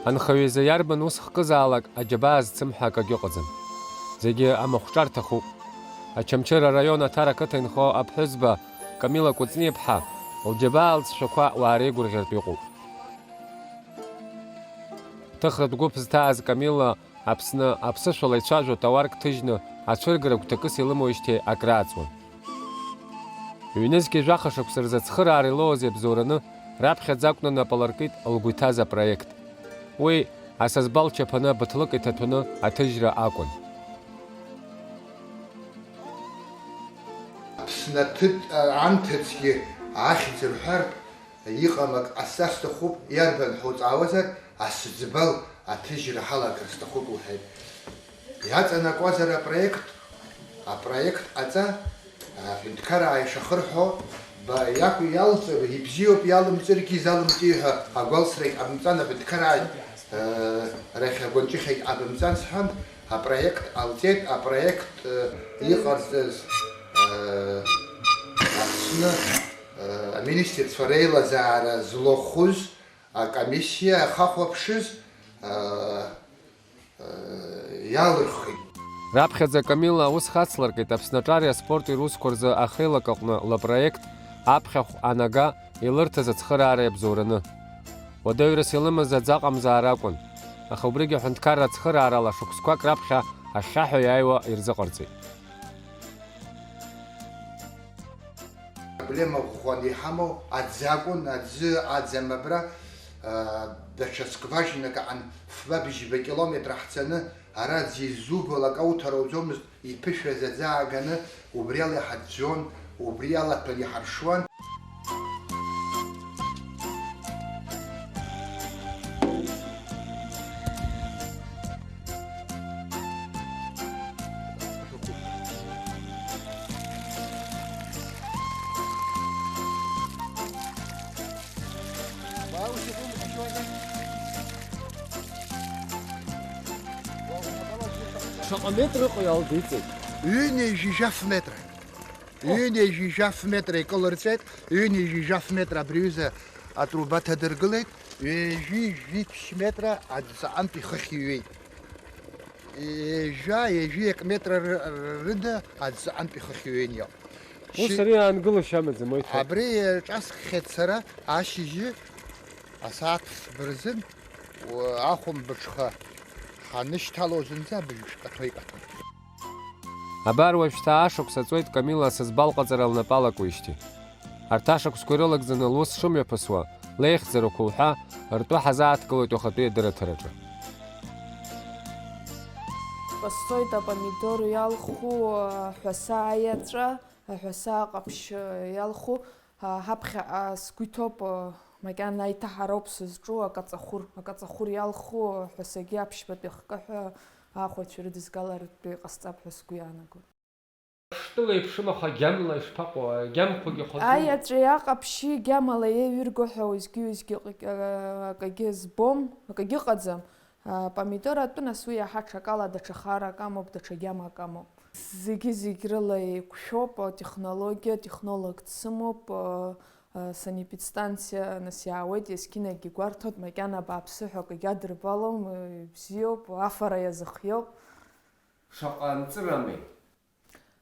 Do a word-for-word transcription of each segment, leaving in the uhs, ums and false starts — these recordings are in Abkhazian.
Анхаҩы изы иарбан ус хкызаалак аџьабаа зцым ҳәа акагьы ыҟаӡам. Зегьы амахәҿа рҭахуп. Очамчыра араион Аҭара ақыҭа инхо аԥҳәызба Камила Кәыҵниаԥҳа лџьабаа лҵшәақәа уаа реигәырӷьартә иҟоуп. Ҭыхратә гәыԥ зҭааз Камила Аԥсны аԥсышәала ицәажәо тауарк ҭыжьны ацәыргара гәҭакыс илымоижьҭеи акрааҵуан. Ҩнызқьи жәаха шықәса рзы ацхыраара илоуаз иабзоураны, раԥхьаӡа акәны нап алыркит лгәы иҭаз апроект. Уи асасба лчаԥаны абыҭлык иҭаҭәаны аҭыжьра акәын. Аԥсны аҭыт-, анҭыҵгьы ахьӡ рҳәартә, иҟам ак ҟасҵар сҭахуп, иарбан ҳәа уҵаауазар, асыӡбал аҭыжьра ҳалагар сҭахуп, лҳәеит. Иаҵанакуазар апроект, апроект ҟаҵа, аҳәынҭқараа ишахырҳәо, ба-, иақәи-, иалҵыр, ибзиоуп, иалымҵыргьы изалымҵи ҳәа агәалсрагь ҟабымҵан, аҳәынҭқараа, э, рахь агәынҷыхьагь ҟабымҵан сҳәан, апроект ҟалҵеит, апроект, э, иҟарҵаз, э, Аԥсны, э, аминистрцәа реилазаара злахәыз акомиссиа ахахәаԥшыз, э, э, иалырхит. Раԥхьаӡа Камила аус хацларкит Аԥсны аҿари аспорти русқәа рзы ахеилак аҟны лапроект аԥхьахә анага илырҭаз ацхыраара иабзоураны. Уадаҩрас илымаз аӡы аҟамзаара акәын, аха убригьы аҳәынҭқарра ацхыраарала шықәсқәак раԥхьа ахьхьаҳәа иааиуа ирзыҟарҵеит. Проблема ӷәӷәаны иҳамоу аӡы акәын, аӡы аӡам абра, а, даҽа скважинак аҟан фба бжьба километр ҳцаны, ара аӡы изубо лак ауҭар ауӡомызт, иԥышәаз аӡы ааганы убриала иҳаӡәӡәон, убриала аҭәан иҳаршуан. Шаҟа метр ыҟоу иалдиҵеит? Ҩынҩажәи жәаф метра. Ҩынҩажәи жәаф метра икылырҵәеит, ҩынҩажәи жәаф метра абри аҩыза атруба ҭадыргылеит, ҩажәи жәиԥшь метра аӡы ҵаҟантә ихыхь иҩеит. Ҩажәа, ҩажәи акы метра ры-, рыда аӡы ҵаҟантә ихыхь иҩеин иҟоуп. Ус шьы- ари аангылашьа амаӡам, уаҩ ҭак. Абри иаҿасххьеит сара ашьыжьы асааҭ фба рзын, уа-, ахәымбыҽха ҳанышьҭало зынӡа быжәшә каҭәа икаҭәон. Абар уажәшьҭа ашықәс аҵуеит Камила асызбал ҟаҵара лнапы алакуижьҭеи. Арҭ ашықәсқәа ирылагӡаны лус шымҩаԥысуа, леихьӡарақәа уҳәа ртәы ҳазааҭгылоит уахатәи адырраҭараҿы. Ҟасҵоит апомидор иалху, аҳәаса аиаҵәа, аҳәаса аҟаԥшь иалху, а, ҳаԥхьаҟа сгәы иҭоуп, а, макьана аиҭаҳара ауп сызҿу, акаҵахәыр, акаҵахәыр иалху аҳәасагьы аԥшьбатәи ахкы ҳәа ахәацәа ирыдызгалартә иҟасҵап ҳәа сгәы иаанагоит. Ԥштәыла еиԥшым, аха гьамла ишԥаҟоу? Агьамқәагьы хәаӡоума? Аиаҵәеи аҟаԥшьи гьамала еиҩырго ҳәа уеизгьы-уеизгьы акагьы збом, акагьы ыҟаӡам. А, помидор атәы, нас, уи иаҳа ҽакала даҽа харак амоуп, даҽа гьамак амоуп. Зегьы-зегь рыла еиқәшәоуп, атехнологиа, технолог дсымоуп, а, а, санепидстанциа, нас, иаауеит, есқьынагьы игәарҭоит, макьана абааԥсы ҳәа акагьы адырбалом, ибзиоуп, афара иазыхиоуп. Шаҟа анҵырамеи?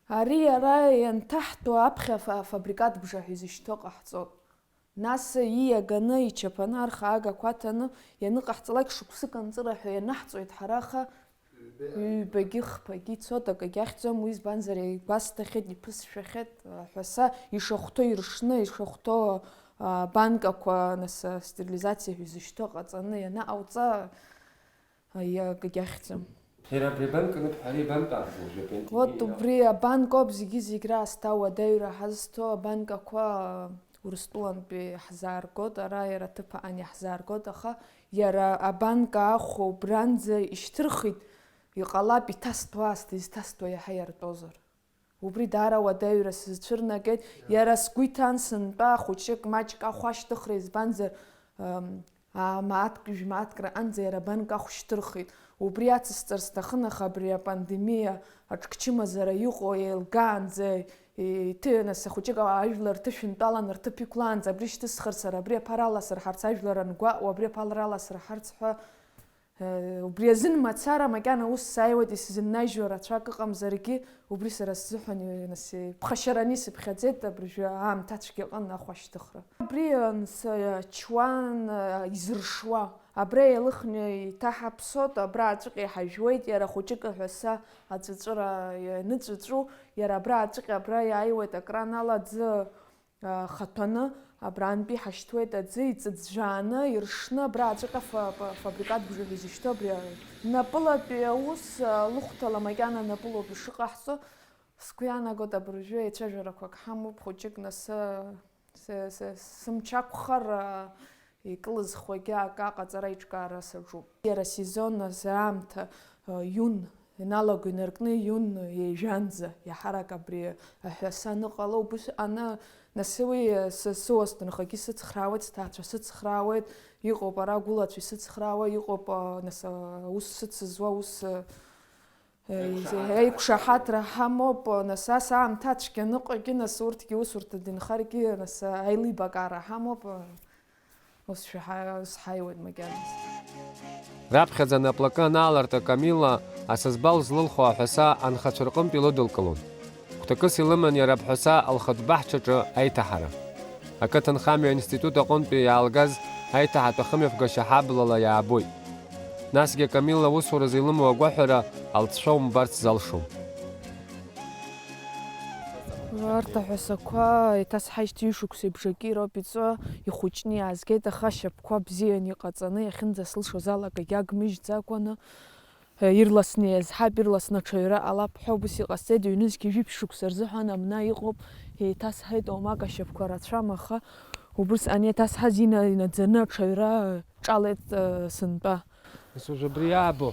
Ари ара ианҭаҳтәу аԥхьа афа-, афабрикат бжа ҳәа изышьҭоу ҟаҳҵоит. Нас ииаганы, ичаԥаны, арха агақәа аҭаны ианыҟаҳҵалак шықәсык анҵыра ҳәа ианаҳҵоит ҳара, аха ҩбагьы хԥагьы ицоит, акагьы ахьӡом, уи избанзар, игәасҭахьеит, иԥысшәахьеит, аҳәаса ишахәҭоу иршны, ишахәҭоу, а, банкақәа, нас, астерилизациа ҳәа изышьҭоу ҟаҵаны ианаҟауҵа, Аиа, акгьы ахьӡым. Иара абри абанк аныԥҳәара ибантәаахьоу уажәы апандемиа? Вот иалоу? Убри абанк ауп зегьы-зегь раасҭа ауадаҩра ҳазҭо, абанкақәа Урыстәылантәи ҳзааргоит, ара иара аҭыԥ аан иаҳзааргоит, аха иара абанк аахәа убранӡа ишьҭырхит, иҟалап иҭасҭәо аасҭа, изҭасҭәо иаҳа иартәозар. Убри даара уадаҩра сызцәырнагеит. Иара сгәы иҭан сынтәа хәыҷык маҷк ахә ашьҭыхра, избанзар, ам, аа, мааҭк, жәмааҭк раҟынӡа иара абанк ахә шьҭырхит. Убри ацысҵар сҭахын, аха абри апандемиа аҿкчымазара иҟоу еилгаанӡа, иҭыҩны са хәыҷык ажәлар рҭышәынтәалан рҭыԥ иқәлаанӡа абри шьҭысхыр сара, абри аԥара аласырҳарц, ажәлар ангәаҟуа абри аԥара аласырҳарц ҳәа Э, убри азын мацара макьана ус сааиуеит, исзыннажьуа рацәак ыҟамзаргьы, убри сара сзыҳәан, э, нас, э, ԥхашьараны исыԥхьаӡеит абыржәы аамҭа цәгьаҟын ахә ашьҭыхра. Абри, э, нас, э, ачуан, э, изыршуа, абра еилыхны иҭаҳаԥсоит, абра аҵәыҟьа иҳажәуеит, иара хәыҷык аҳәаса аҵәыҵәыра ианыҵәыҵәу, иара абра аҵәыҟьа абра иааиуеит акран ала аӡы, а, хаҭәаны, абрантәи ҳашьҭуеит аӡы иҵыӡәӡәааны, иршны, абра аҵәыҟьа фа-, фа-, фабрикат бжаҳәа изышьҭоу абри, а, напылатәи аус, а, лыхәҭала макьана напылоуп ишыҟаҳҵо. Сгәы иаанагоит, абыржәы еицәажәарақәак ҳамоуп, хәыҷык нас, а, Се-, се-, сымч ақәхар, а, икылызхуагьы акы аҟаҵара аиҿкаара саҿуп. Иара асезон азы аамҭа, а, иун ианалаго инаркны иун ҩажәанӡа, иаҳарак абри аҳәаса аныҟало, убыс аны, нас уи, а, сы-, сыуасҭынхагьы сыцхраауеит, сҭаацәа сыцхраауеит, иҟоуп ара агәылацәа исыцхраауа, иҟоуп, а, нас, а, аус сыцызуа, ус, а, Еиқәшаҳаҭра. Еиқәшаҳаҭра ҳамоуп, нас ас аамҭа цәгьа аныҟагьы, нас урҭгьы усурҭа дынхаргьы, нас аилибакаара ҳамоуп, ус шәаҳа-, ус ҳаиуеит макьаназ. Раԥхьаӡа анаплакы анаалырт Камилла асызбал злылху аҳәаса анхацәа рҟынтә илыдылкылон. Гәҭакыс илыман иара аԥҳәаса лхатә баҳчаҿы аиҭаҳара. Ақыҭанхамҩа аинститут аҟынтәи иаалгаз аиҭаҳатә ахымҩаԥгашьа ҳаблала иаабоит. Насгьы Камилла аусуразы илымоу агәаҳәара алҵшәа умбарц залшом. Арҭ аҳәасақәа еиҭасҳажьҭеи ҩышықәсеи бжаки роуп иҵәа ихәыҷны иаазгеит, аха ашьапқәа бзианы иҟаҵаны, иахьынӡасылшоз ала акагьы агмыжьӡакәаны, ирласны иазҳап, ирласны аҽаҩра ҟалап ҳәа убыс иҟасҵеит, ҩнызқьи жәиԥшь шықәса рзыҳәан амна иҟоуп, еиҭасҳаит, оумак ашьапқәа рацәам, аха убырсҟан еиҭасҳаз ина-, инаӡаны аҽаҩра ҿалеит, э, сынтәа. Нас уажә абри иаабо,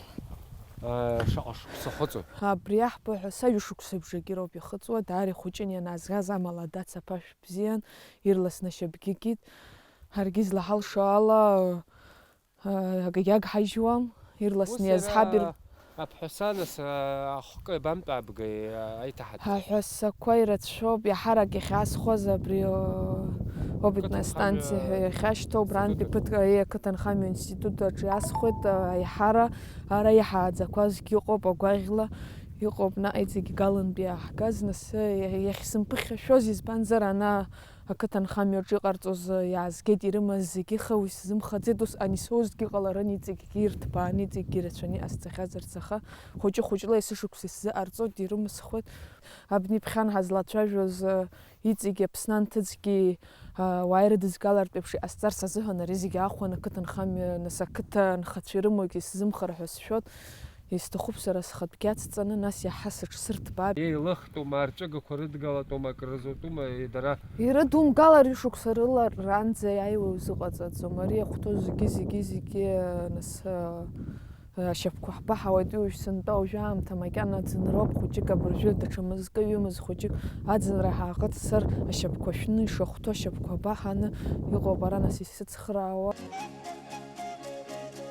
э, шаҟа шықәса хыҵуеи? Абри иаҳбо ҳәа са ҩышықәса бжаки роуп ихыҵуа, даара ихәыҷын ианаазгаз, амала адац аԥашә бзиан, ирласны ашьапгьы кит. Ҳаргьы излаҳалшо ала, Акгьы агҳажьуам, ирласны иазҳаб ир- Аԥҳәаса, нас, ахкы абантәаабгеи, аиҭаҳатәи? Ҳаҳәасақәа ирацәоуп, иаҳарак иахьаасхәаз абри, о, опытная станциа ҳәа иахьашьҭоу, абрантәи ԥыҭк, аиеи, ақыҭанхамҩа институт аҿы иасхәеит, аиҳара, ара иҳааӡақәазгьы ыҟоуп, агәаӷьла иҟоуп, наҟ иҵегь галантәи иааҳгаз, нас, иахьсымԥыхьашәоз, избанзар, ана Ақыҭанхамҩаҿы иҟарҵоз иаазгеит ирымаз зегьы, аха уи сзымхаӡеит, усҟан исоузҭгьы ҟаларын, иҵегьгьы ирҭбааны, иҵегьгьы ирацәаны иҟасҵахьазарц, аха хәыҷы-хәыҷла есышықәса исзыҟарҵоит, ирымысхуеит. Абни ԥхьан ҳазлацәажәоз, иҵегьгьы Аԥсны анҭыҵгьы, ауаа ирыдызгалартә еиԥш иҟасҵарц азыҳәан ари зегьы аахәан ақыҭанхамҩа, нас ақыҭа анхацәа ирымоугьы сзымхар ҳәа сшәоит. Исҭахуп сара схатәгьы ацҵаны, нас иаҳа сыҽсырҭбаап. Еилыхтәума, арҵәыгақәа рыдгалатәума, акрырзутәума, дара? Ирыдумгалар ишықәса рыла ранӡа иааиуа узыҟаҵаӡом. Ари иахәҭоу зегьы, зегьы, зегьы, нас, ашьапқәа ҳбаҳауеит, уажә сынтәа, уажәы аамҭа макьана аӡынроуп, хәыҷык абыржәы даҽа мызкы, ҩымыз хәыҷык аӡынра ҳаахыҵцар, ашьапқәа шәны ишахәҭоу ашьапқәа баҳаны иҟоуп, ара нас исыцхраауа.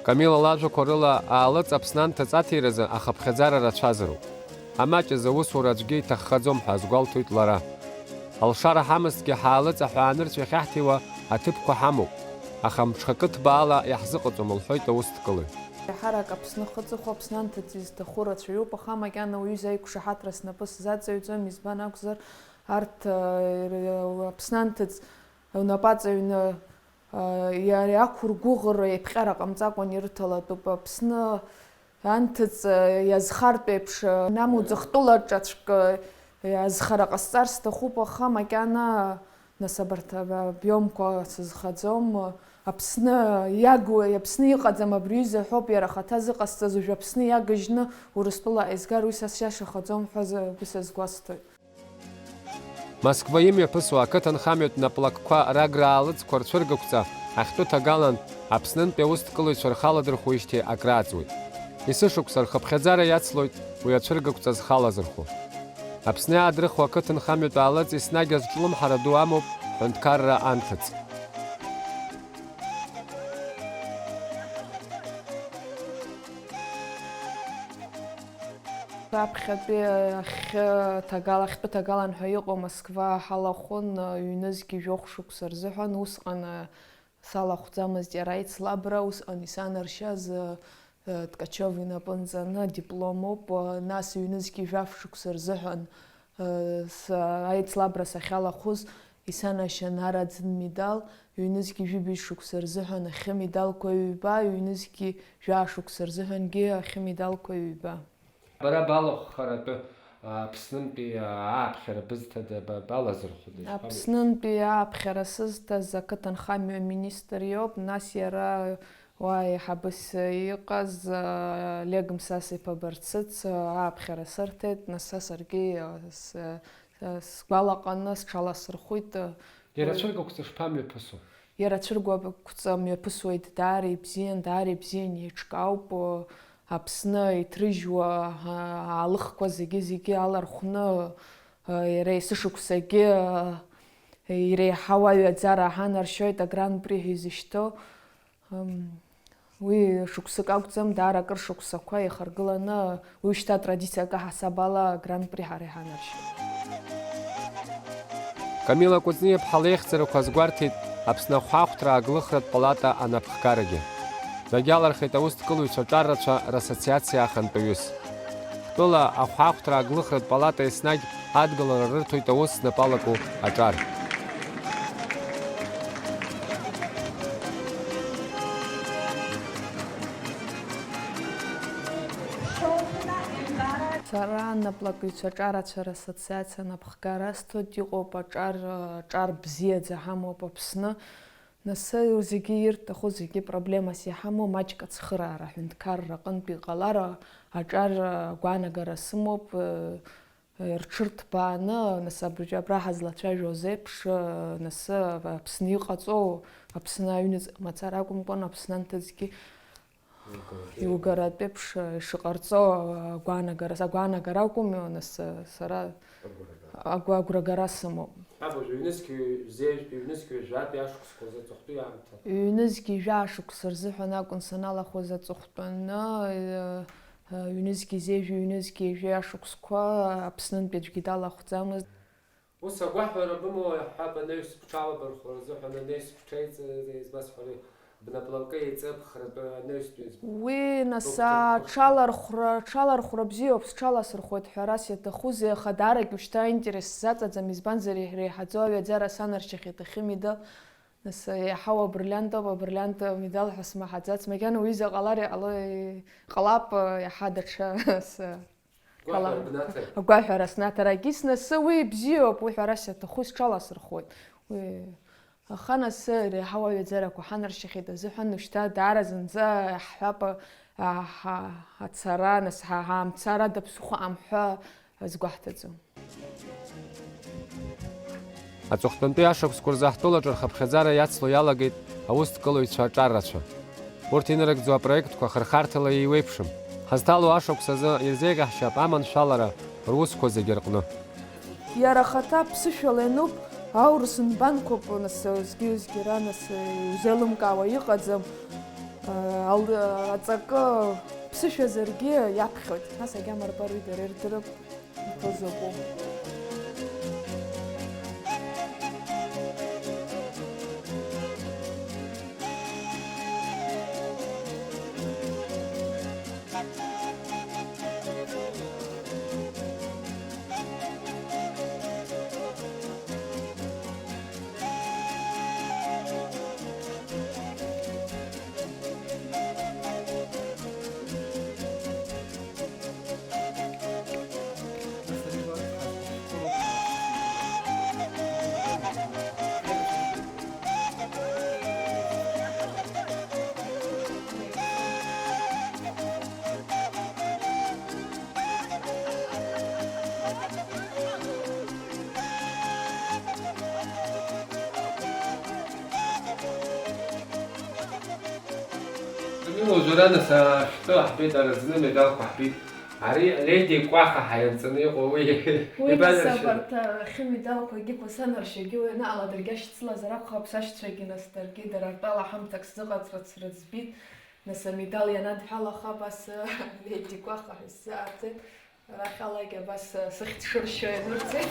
Камила лажәақәа рыла, аалыҵ Аԥсны анҭыҵ аҭиразы ахыԥхьаӡара рацәазароуп. Амаҷ азы аусура аӡәгьы иҭаххаӡом ҳәа азгәалҭоит лара. Алшара ҳамазҭгьы ҳаалыҵ аҳәаанырцә иахьаҳҭиуа аҭыԥқәа ҳамоуп, аха мҽхакы ҭбаала иаҳзыҟаҵом, лҳәоит аусҭкылаҩ. Еиҳарак Аԥсны ахыҵыхәа, Аԥсны анҭыҵ изҭаху рацәаҩуп, аха макьана уаҩы изы аиқәшаҳаҭра снапы сзаҵаҩӡом, избан акәзар, арҭ, э, Аԥсны анҭыҵ унапаҵаҩны Иара иақәыргәыӷыра еиԥҟьара ҟамҵакәан ирыҭалатәуп. Аԥсны анҭыҵ иазхартә еиԥш, Наму ӡыхтәыла ҿацәк азхара ҟасҵар сҭахуп, аха макьана, нас, абарҭ обиомқәа сызхаӡом. Аԥсны иагу-, Аԥсны иҟаӡам абри аҩыза ҳәоуп иара ахаҭа зыҟасҵаз, уажә Аԥсны иагыжьны Урыстәыла ааизгар уи са сиашахаӡом ҳәа сгәы сазгәасҭоит. Москва имҩаԥысуа ақыҭанхамҩатә наплакқәа рагра аалыҵқәа рцәыргақәҵа ахьтәы ҭагалан Аԥснынтәи аусҭкылаҩцәа рхаладырхәеижьҭеи акрааҵуеит. Есышықәса рхыԥхьаӡара иацлоит уи ацәыргақәҵа зхалазырхәо. Аԥсны иаадрыхуа ақыҭанхамҩатә аалыҵ еснагь азҿлымҳара ду амоуп ҳҳәынҭқарра анҭыҵ. Аԥхьатәи ахьы ҭагала-, ахьтәы ҭагалан ҳәа иҟоу Москва ҳалахәын, ҩнызқьи жәохә шықәса рзыҳәан. Усҟан салахәӡамызт иара ицлабра, усҟан исанаршьаз Ткачев инапы нҵаны адипломоуп, нас ҩнызқьи жәаф шықәса рзыҳәан, с-, аицлабра сахьалахәыз исанашьан араӡын медал, ҩнызқьи жәибжь шықәса рзыҳәан ахьы медалқәа ҩба, ҩнызқьи жәаа шықәса рзыҳәангьы ахьы медалқәа ҩба. Бара балахәхаратәы, Аԥснынтәи ааԥхьара бызҭада, ба-, балазырхәыда, ишԥамҩаԥысуа? Аԥснынтәи ааԥхьара сызҭаз ақыҭанхамҩа аминистр иоуп, нас иара уа еиҳабыс иҟаз, Олег Мсас-иԥа Барцыц, ааԥхьара сырҭеит, нас са саргьы, с-, сгәалаҟаны сҽаласырхәит. Иара ацәыргақәҵа шԥамҩаԥысуа? Иара ацәыргақәҵа мҩаԥысуеит, даара ибзиан, даара ибзиан еиҿкаауп, Аԥсны иҭрыжьуа, а-, аалыхқәа зегьы-зегьы алархәны, а, иара есышықәсагьы, а, иреиҳау аҩаӡара аҳанаршьоит, агран-при ҳәа изышьҭоу. Ам, уи шықәсык акәӡам, даара акыр шықәсақәа еихаргыланы, уи шьҭа атрадициа акы ҳасаб ала агран-при ҳара иҳанаршьоит. Камила Кәыҵниаԥҳа леихьӡарақәа азгәарҭеит Аԥсны ахәаахәҭра ааглыхратә палата анапхгарагьы. Дагьалархеит аусҭкылаҩцәа аҿар рацәа рассоциациа ахантәаҩыс. Ҳтәыла ахәаахәҭра ааглыхратә палата еснагь адгылара рырҭоит аус знапы алаку аҿар. Сара анаплакыҩцәа аҿарацәа рассоциациа анапхгара сҭоит, иҟоуп аҿар, аҿар бзиаӡа ҳамоуп Аԥсны. Нас зегьы ирҭаху зегьы проблемас иҳамоу маҷк ацхыраара аҳәынҭқарра аҟынтә иҟалар, аҿар агәаанагара сымоуп, рҽырҭбааны, нас абри абра ҳазлацәажәоз еиԥш, нас Аԥсны иҟаҵоу, Аԥсны аҩныҵҟа мацара акәымкәан, Аԥсны анҭыҵгьы иугаратә еиԥш ишыҟарҵо агәаанагара, агәаанагара акәым, нас сара агәра-, агәрагара сымоуп. Аб уажә ҩнызқьҩы, зежәтәи ҩнызқьҩы жәатәи ашықәсқәа рзы аҵыхәтәи аамҭа? Ҩнызқьи жәаа шықәса рзыҳәан акәын саналахәыз аҵыхәтәаны, э, э, ҩнызқьи зежәи, ҩнызқьи ҩажәи ашықәсқәа Аԥснынтәи аӡәгьы далахәӡамызт. Ус агәаҳәара бымоу, иаҳҳәап, анаҩс бҽалабархәра азыҳәан, анаҩс бҽеиҵ-, избасҳәари, бнапылакы еиҵыԥхратәы анаҩстәи зб-. Уи, нас, быгәҭакқәа аҽалархәра, аҽалархәра бзиоуп, сҽаласырхәуеит ҳәарас иаҭахузеи, аха даарагь ушьҭа аинтерес сзаҵаӡам, избанзар, иреиҳаӡоу аҩаӡара санаршьахьеит ахьы медал. Нас, еиҳау абриллиантоуп, абриллиант медал ҳәа смаҳаӡац, макьана уи иза ҟалар иҟало-, иҟалап, иаҳа даҽа с-, Гәаҳәара Ала-, бнаҭар? Агәаҳәара снаҭар, агьыс нас уи бзиоуп, уи ҳәарас иаҭаху сҽаласырхәуеит. Уи, аха нас реиҳау аҩаӡарақәа ҳанаршьахьеит азыҳәан, ушьҭа даара зынӡа ҳҳәап, а, ҳа-, ацара, нас ҳа-, ҳаамцара ада ԥсыхәа амҳәа азгәаҳҭаӡом. Аҵыхәтәантәи ашықәсқәа рзы ҳтәылаҿы рхыԥхьаӡара иацло иалагеит аусҭкылаҩцәа аҿаррацәа. Урҭ инарыгӡо апроектқәа хырхарҭала еиуеиԥшым. Ҳазҭало ашықәс азы ирзеиӷьаҳшьап аманшәалара русқәа зегьы рҟны. Иара ахаҭа ԥсышәала иануп, аурыс нбанқәоуп, нас, згьы-згьы ара, нас, иузеилымкаауа иҟаӡам. Ал-, аҵакы ԥсышәазаргьы иаԥхьоит, нас агьама рбарои дара ирдырып. Иҭоу закәу. Данила, уажәы ара нас ашәтәы ҳбеит, араӡны медалқәа ҳбеит. Ари Леди Кәаха ҳәа ианҵаны иҟоу уи. Уи нас ибанаршьоит? Абарҭ, а, ахьы медалқәагьы қәа санаршьагьы уи анаҟала даргьы ашьцылазар акәхап, сашьцәагьы нас даргьы дара ртәала ҳамҭак сзыҟаҵарц рыӡбит. Нас амедал ианадҳәалаха абас, а, Леди Кәаха ҳәа исзааӡеит. Арахь алагьы абас, а, сыхьӡ шыршьо ианырҵеит.